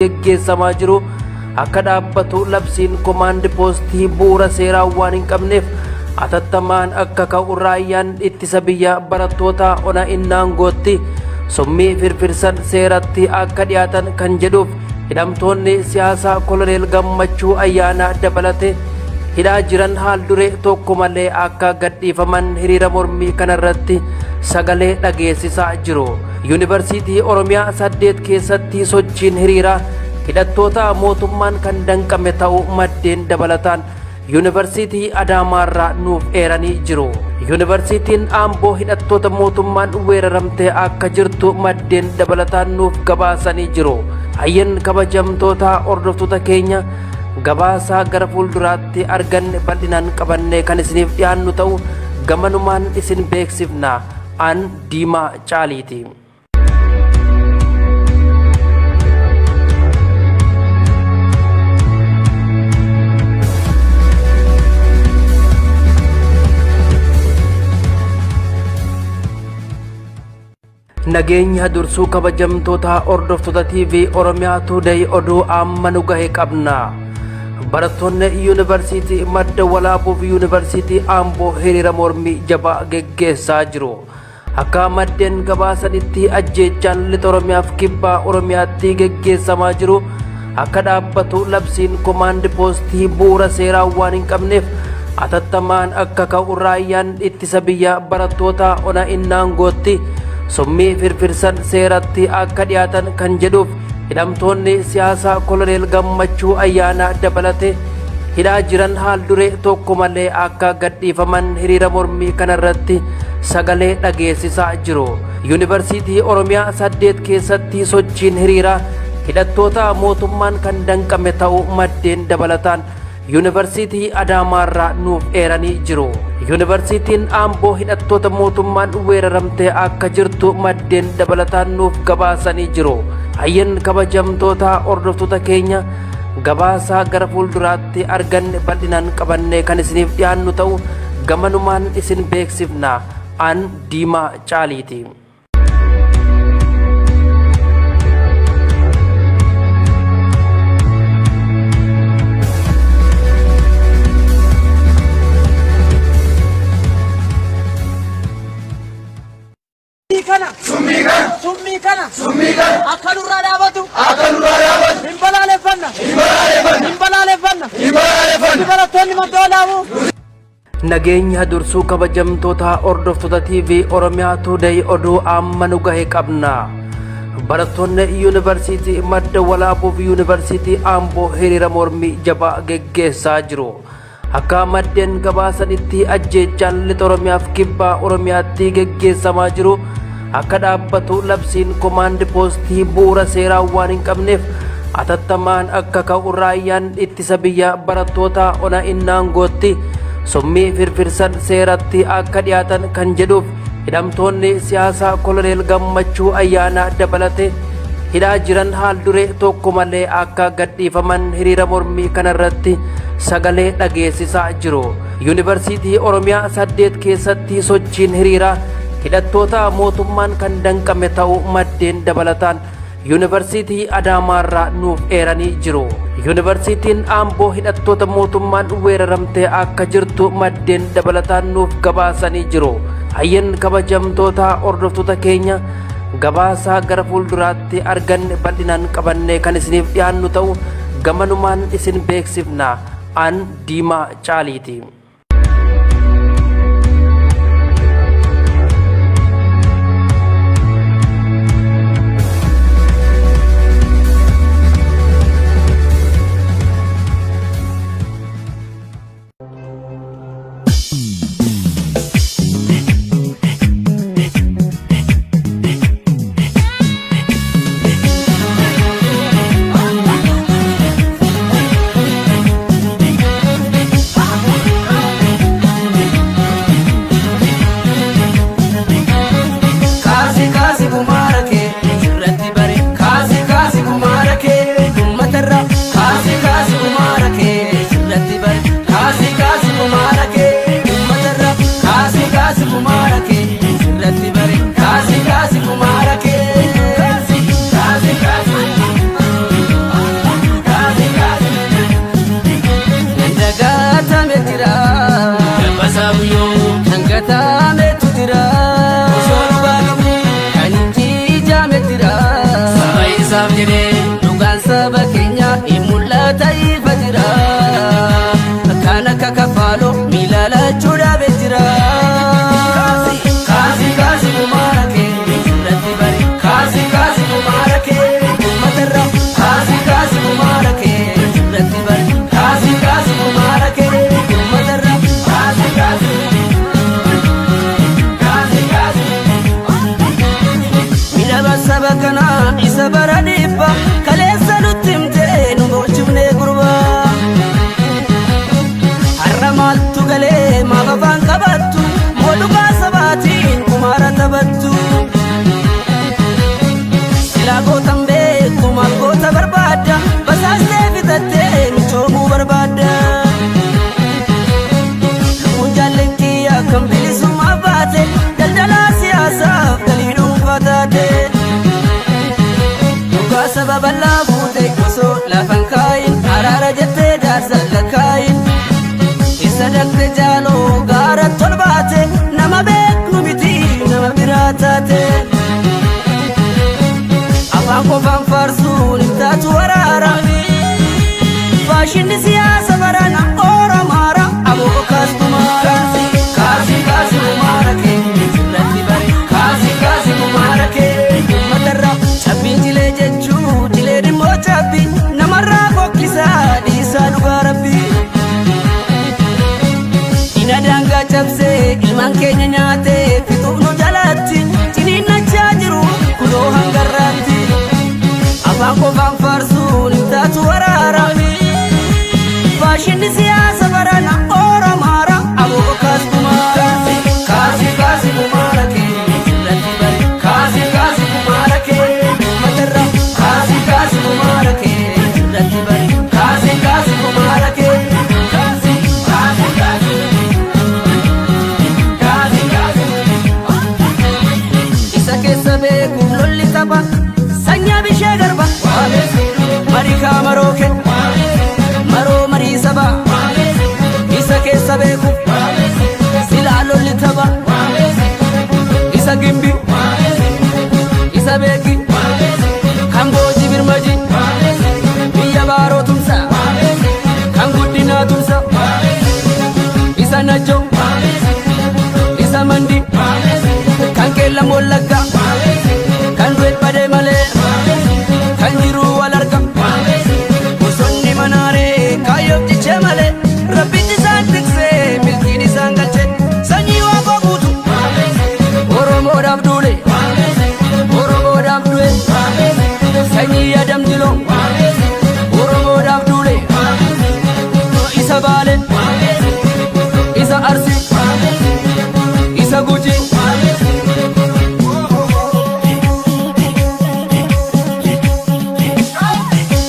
Geggeessamaa jiru akka dhaabbatu, labsiin komaandi poostii bu'uura seeraa waan hin qabneef atattamaan akka ka'u, raayyaan ittisa biyya barattoota ona Innaangootti summii firfirsan seeratti akka dhiyaatan kan jedhuuf, hidhamtoonni siyaasaa Koloneel Gammachuu Ayyaanaa dabalate hidhaa jiran haal duree tokko malee akka gadhiifaman hiriira mormii kanarratti sagalee dhageessisaa jiru. Yuunivarsiitii Oromiyaa 8 keessatti sochiin hiriiraa hidhattoota mootummaan kan danqame ta'uu maddeen dabalataan Yuunivarsiitii Adaamaarraa nuuf eeranii jiru. Yuunivarsiitiin Amboo hidhattoota mootummaan weeraramtee akka jirtu maddeen dabalataan nuuf gabaasanii jiru. Hayyan kabajamtoota hordoftoota keenya, gabaasaa gara fuulduraatti arganne bal'inaan qabannee kan isiniif dhiyaannu ta'u gamanumaan isin beeksifna. An Diimaa Caaliiti. Nageenya dursuu. Kabajamtoota hordoftoota TV Oromiyaa Today, oduu amma nu gahe qabna. Barattoonni Yuunivarsiitii Madda Walaabuuf Yuunivarsiitii Amboo hiriira mormii jabaa geggeessaa jiru. Akka maddeen gabaasanitti, ajjeechaan lixa Oromiyaaf kibbaa Oromiyaatti geggeessamaa jiru akka dhaabbatu, labsiin komaandi poostii bu'uura seeraa waan hin qabneef atattamaan akka ka'u, raayyaan ittisa biyya barattoota ona Innaangootti summii firfirsan seeratti akka dhiyaatan kan jedhuuf, hidhamtoonni siyaasaa Koloneel Gammachuu Ayyaanaa dabalate hidhaa jiran haal duree tokko malee akka gadhiifaman hiriira mormii kanarratti sagalee dhageessisaa jiru. Yuunivarsiitii Oromiyaa 8 keessatti sochiin hiriiraa hidhattoota mootummaan kan danqame ta'uu maddeen dabalataan Yuunivarsiitii Adaamaarraa nuuf eeranii jiru. Yuunivarsiitiin Amboo hidhattoota mootummaan weeraramtee akka jirtu maddeen dabalataan nuuf gabaasanii jiru. Hayyan kabajamtoota hordoftoota keenya, gabaasaa gara fuulduraatti arganne bal'inaan qabannee kan isiniif dhiyaannu ta'u gamanumaan isin beeksifna. An Diimaa Caaliiti. Kana, Summii kana, summii kana, summii kana akka nurraa dhaabatu akka nurraa dhaabatu hin balaaleffanna, hin balaaleffanna, hin balaaleffanna. Hin balaaleffanna. Barattoonni Madda Walaabuu Nageenya dursuu. Kabajamtoota hordoftoota TV Oromiyaa Today, oduu amma nu gahe qabna. Barattoonni Yuunivarsiitii Madda Walaabuuf Yuunivarsiitii Amboo hiriira mormii jabaa geggeessaa jiru. Akka maddeen gabaasanitti, ajjeechaan lixa Oromiyaaf kibbaa Oromiyaatti geggeessamaa jiru akka dhaabbatu, labsiin komaandi poostii bu'uura seeraa waan hin qabneef atattamaan akka ka'u, raayyaan ittisa biyya barattoota ona Innaangootti summii firfirsan seeratti akka dhiyaatan kan jedhuuf, hidhamtoonni siyaasaa Koloneel Gammachuu Ayyaanaa dabalate hidhaa jiran haal duree tokko malee akka gadhiifaman hiriira mormii kanarratti sagalee dhageessisaa jiru. Yuunivarsiitii Oromiyaa 8 keessatti sochiin hiriiraa hidhattoota mootummaan kan danqame ta'uu maddeen dabalataan Yuunivarsiitii Adaamaarraa nuuf eeranii jiru. Yuunivarsiitiin Amboo hidhattoota mootummaan weeraramtee akka jirtu maddeen dabalataan nuuf gabaasanii jiru. Hayyan kabajamtoota hordoftoota keenya, gabaasaa gara fuulduraatti arganne bal'inaan qabannee kan isiniif dhiyaannu ta'u gamanumaan isin beeksifna. An Diimaa Caaliiti. Dhugaan saba keenya hin mul'ata ifa jira. Kan akka kafaaloo miila lachuu dhaabee jira. Kaasi kaasi kumaara kee irratti bari. Kaasi kaasi kumaara kee uummatarra. Kaasi kaasi kumaara kee irratti bari. Kaasi kaasi kumaara kee uummatarra. Kaasi kaasi. Kaasi kaasi. Midhama saba kanaa isa bara dhibba kaleessa nutti himtee nu boolchifnee gurbaa. Har'a maaltu galee maaf afaan qabattu moo dhugaa sabaatiin kumaara taphattu. Silaa gootan beektu maal goota barbaadda basaastee fitattee michoomuu barbaadda. Lubbuun jaalleen kiyya kan bilisummaa baate daldalaa siyaasaaf galii dhuunfaa taate. Dhugaa saba bal'aa fuute osoo lafan kaayin araara jettee jaarsa lakkaayin. Isa dagde jaaloo gaara tolbaate nama beeknu miti nama biraa taate. Afaan qofaan faarsuun hin taatu waraara. Faashinni siyaasa barana Oromaara aboo kaastumaara. Kaasi kaasi kumaara kee irratti bare. Kaasi kaasi kumaara kee uummatarra. Cabbiin jilee jechuu jilee dhimmoo cabbi namarraa bokkisaa dhiisaa dhugaa rabbii. Ina daangaa cabsee ilmaan keenya nyaatee fixuuf nu jalatti ciniinnachaa jiru kunoo hangarraatti. Afaan qofaan faarsuun hin taatu waraara. Faashinni siyaasa barana Oromaara aboo kaaskumaara. Kaasi kaasi kumaara kee irratti bari. Kaasi kaasi kumaara kee uummatarra. Kaasi kaasi kumaara kee irratti bari. Kaasi kaasi kumaara kee. Kaasi kaasi kaasi. Kaasi kaasi. Isa keessa beekuuf lolli tapha sanyaa bishee garba. Marii maroo kennu maroo marii saba. Isa keessa beekuuf silaa lolli tapha. Isa gimbi isa beeki kan boojii birmaji biyya baaroo tumsa kan guddinaa tumsa. Isa najjoo isa mandi kan keellan wallagga kan du'e badee malee kan jiru wal arga. Bosonni manaaree kaayyoof jichee malee rabbichi isaan tiksee milkiin isaan galche sanyii waaqoo guutu Oromoodhaaf duule Oromoodhaaf du'e sanyii adam jiloo Oromoodhaaf duule isa baale isa arsi isa guji.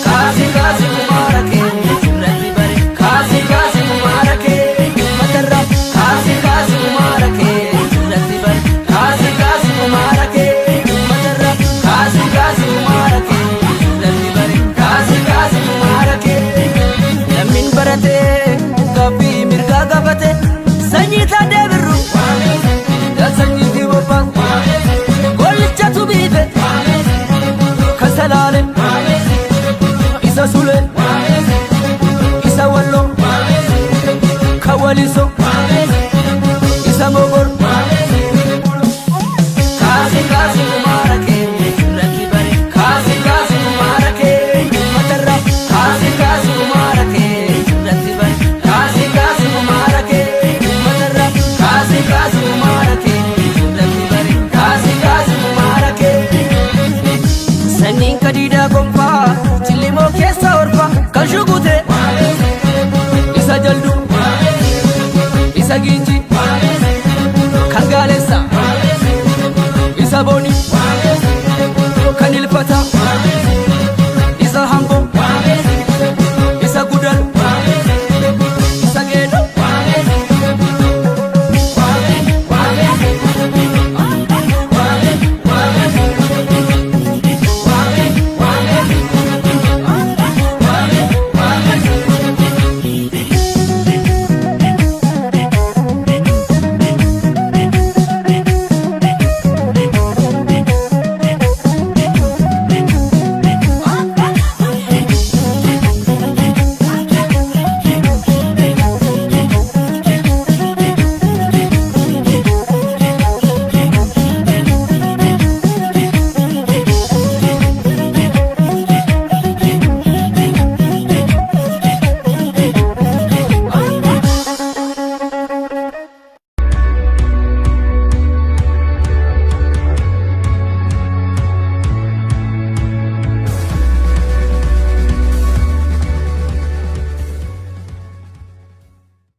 Kaasi kaasi kumaara kee irratti bare. Kaasi kaasi kumaara kee uummatarra. Kaasi kaasi kumaara kee irratti bare. Kaasi kaasi kumaara kee uummatarra. Kaasi kaasi kumaara kee irratti bare. Kaasi kaasi kumaara kee. Lammiin baratee gaaffii mirgaa gaafate sanyii taadee birru sanyiitii bobbaa gollichatu biife kasalaale isa sule isa wallo kawaliso isa mogor. Kaasi kaasi kumaara kee irratti bare. Kaasi kaasi kumaara kee uummatarra. Kaasi kaasi kumaara kee irratti bare. Kaasi kaasi kumaara kee uummatarra. Kaasi kaasi kumaara kee irratti bare. Kaasi kaasi kumaara kee. Sanyiin kadiidaa gonfaa cillimoo keessa orfa kan shugute isa jaldu isa giinci.